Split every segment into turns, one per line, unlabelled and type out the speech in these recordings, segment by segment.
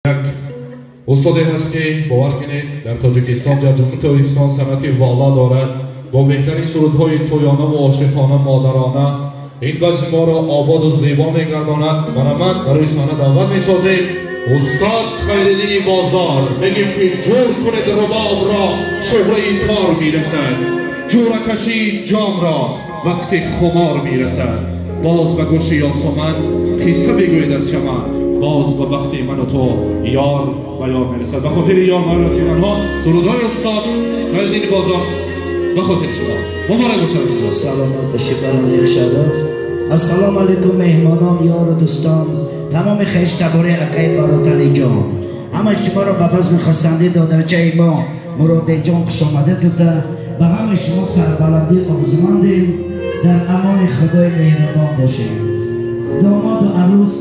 Як устоде ҳаст ки бовар кунед дар Тоҷикистон, дар Ҷумҳурии Тоҷикистон санъати вало дорад бо беҳтарин сурудҳои тӯёна ва ошиқона, модарона ин базми моро ободу зебо мегардонад. Марҳамат, барои саҳна даъват месозем устод Хайриддини Бозор. Мегӯем ки ҷур кунед рубобро, шӯҳраи тор мерасад, ҷӯракашии ҷомро вақти хумор мерасад. Боз ба гӯши Ёсуман қисса бигӯед аз чаман, боз ба бахти ману ту ёр ба ёр мерасад. Ба хотири ёр ба расиданҳо сурудҳои устод Хайриддини Бозор ба хотири шумо муборак бошад.
Саломат бошед барои хушҳоло. Ассалому алайкум меҳмонон, ёру дӯстон, тамоми хештабори акаи Бароталиҷон. Ҳама шуморо ба базми хурсандӣ додарчаи мо Муродбекҷон хушомадед гуфта, ба ҳамаи шумо сарбаландӣ орзумандем. Дар амони Худои меҳрубон бошед. Домоду арӯс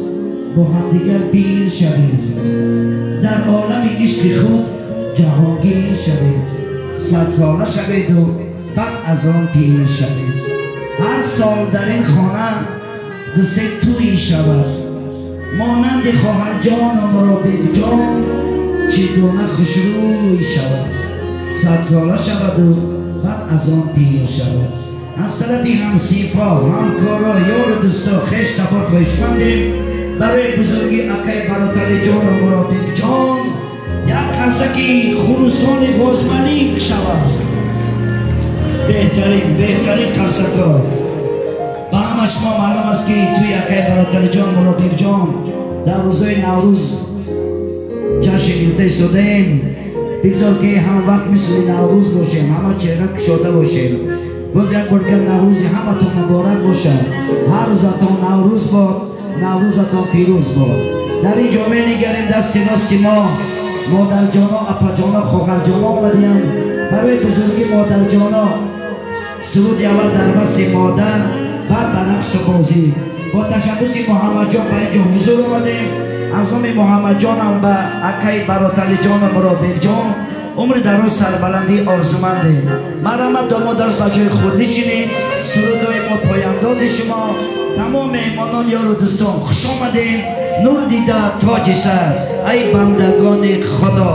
бо ҳамдигар пир шавед, дар олами ишқи худ ҷаҳонгир шавед, садсола шаведу баъд аз он пир шавед. Ҳар сол дар ин хона ду-се тӯй шавад, монанди хоҳарҷону Муродбекҷон чӣ гуна хушрӯй шавад. Садсола шаваду баъд аз он пир шавад. Аз тарафи ҳамсифо, ҳамкоро, ёру дӯсто, хеш табор хоҳишмандем барои бузурги акаи Бароталиҷону Муродбекҷон як қарсаки хулусони Возмалик шавад. Беҳтарин, беҳтарин қарсако. Ба ҳама шумо маълум аст ки тӯи акаи Бароталиҷон Муродбекҷон дар рӯзҳои Наврӯз ҷашн гирифта истодаем. Бигзор ки ҳам вақт мисли Наврӯз бошем, ҳама чеҳра кушода бошем. Боз як бор дигар Наврӯзи ҳаматон муборак бошад. Ҳар рӯзатон Наврӯз бод, Наврӯзатон фирӯз бод. Дар ин ҷо менигарем дасти рости мо модарҷоно, апаҷоно, хоҳарҷоно омадиям. Барои бузурги модарҷоно суруди аввал дар васфи модар, баъд ба рақсу бозӣ. Бо ташаббуси Муҳаммадҷон ба ин ҷо ҳузур омадем. Аз номи Муҳаммадҷонам ба акаи Бароталиҷону Муродбекҷон умри дароз, сарбаландӣ орзумандем. Марҳамат, домодар ба ҷои худ нишинед. Сурудҳои мо пояндози шумо. Тамом меҳмонон, ёру дӯстон, хуш омадем. Нур дида тоҷи сар, ай бандагони Худо.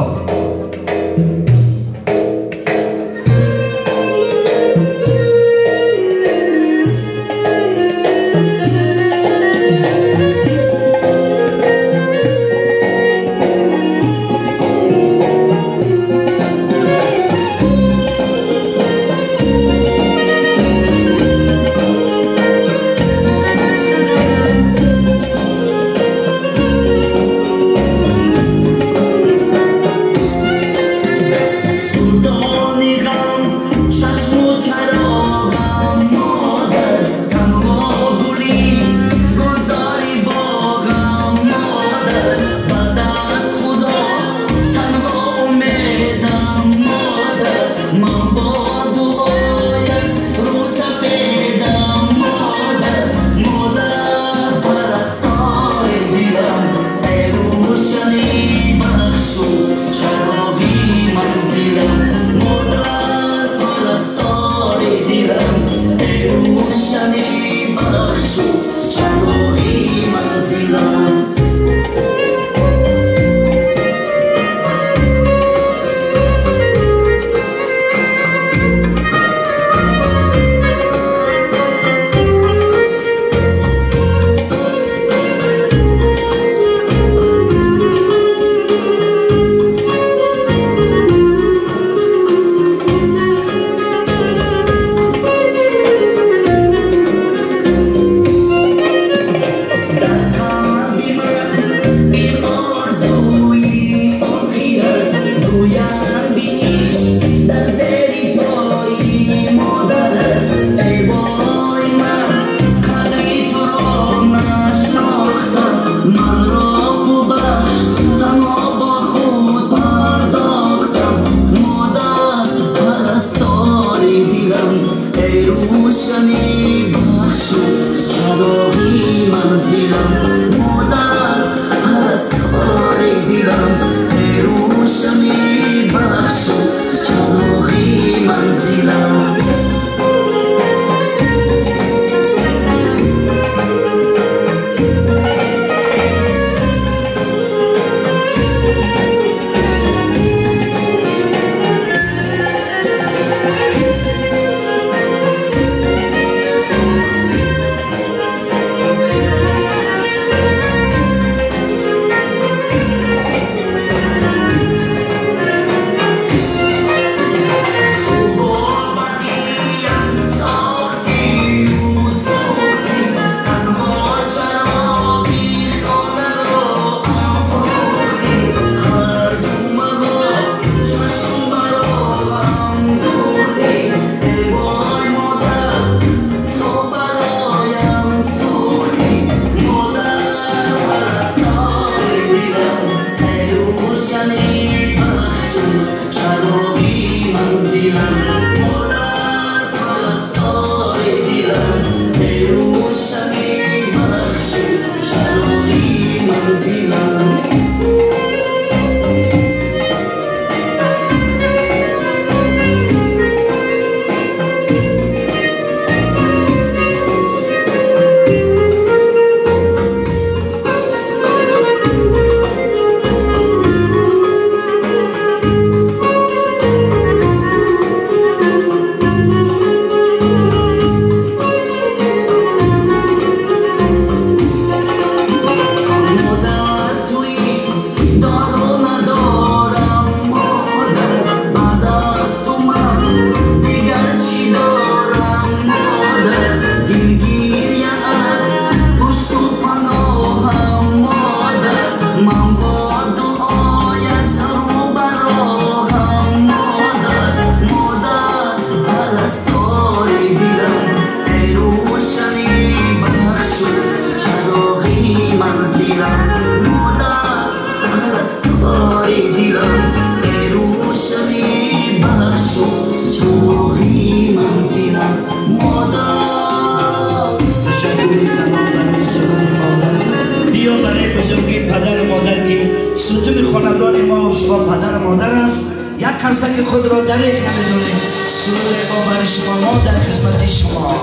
بهار دلم، روشنی بخش و چراغی منزلم مادر.
تشکر تمام برای سرود مادر. بیا برای بزرگی پدر و مادر که ستون خاندان ما و شما پدر و مادر است. یک کرسک خود را دریغ نمی‌داریم. سرود ما برای شما، ما در خدمت شما.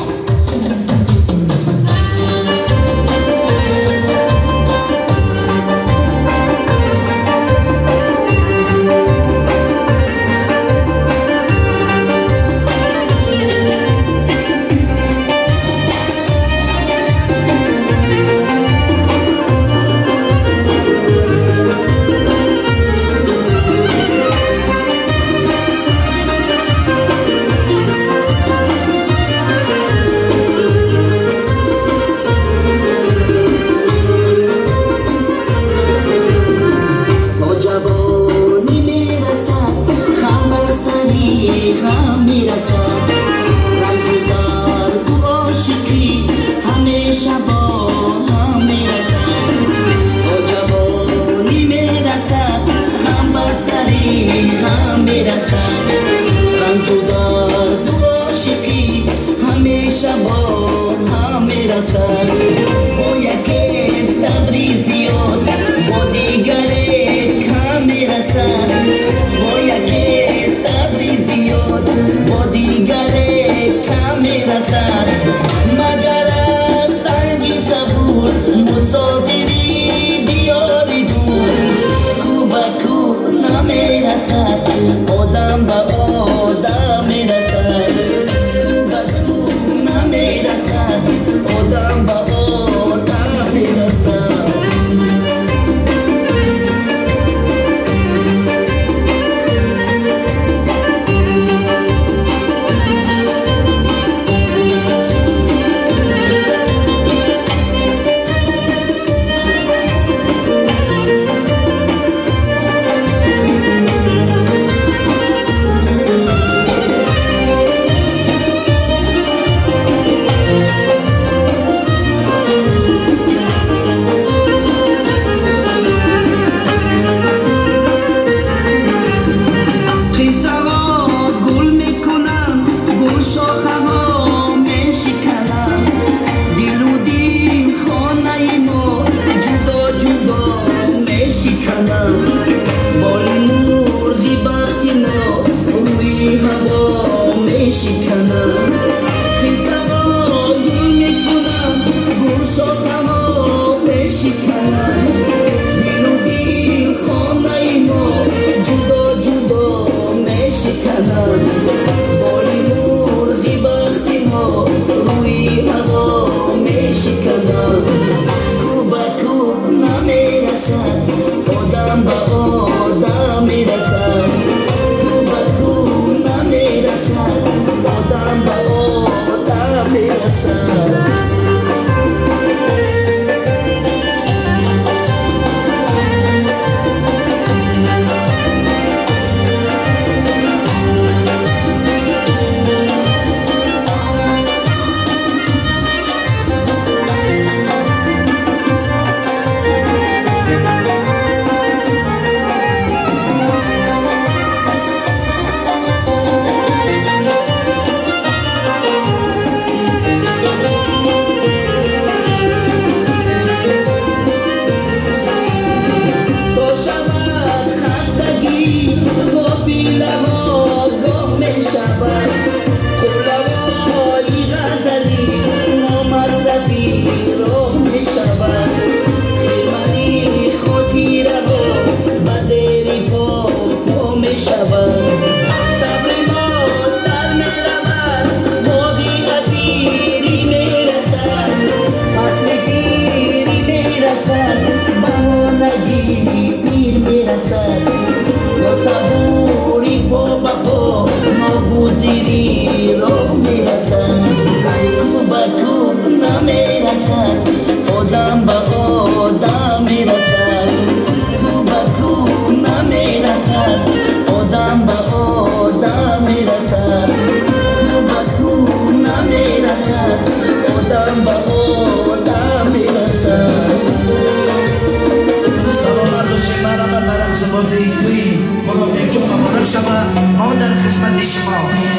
روزی توی مراد جان مبارک شود. ما در خدمت شما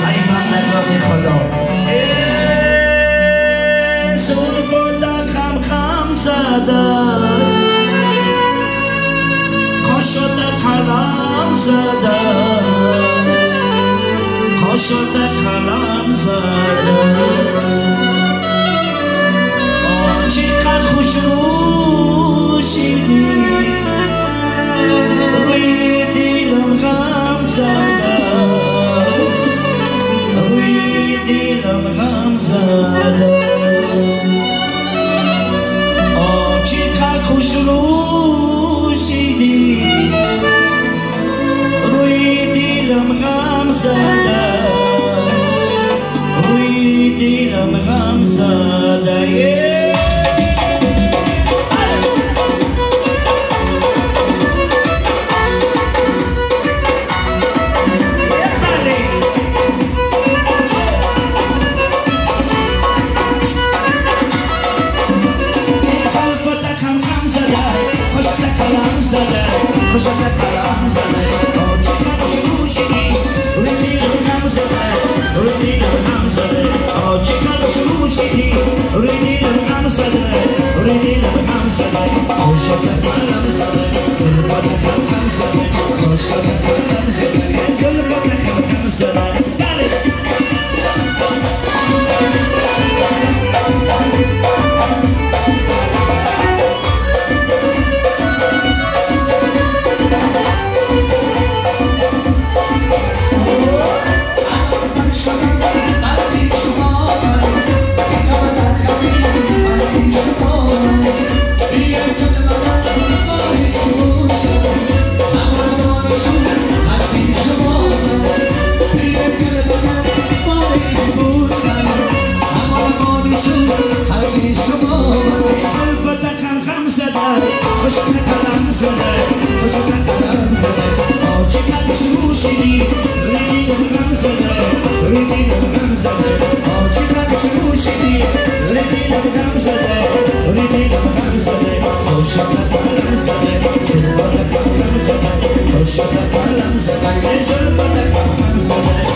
ای بندگان خدا. زلفات خم خم زده، قاشات قلم زده، قاشات قلم زده. چقدر خوش رو شدی، روی دلم غم زده، روی دلم غم زده. چقدر خوش رو شدی، روی دلم غم زده، روی دلم غم زده. خوشت قلم زده، چقدر خوش رو شدی، روی دلم غم زده، روی دلم غم زده. چقدر خوش رو شدی، روی دلم غم زده، روی دلم غم زده. خوشت قلم زده، زلفات خم خم زده، خوشت قلم زده، زلفات خم خم زده.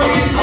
Ёри.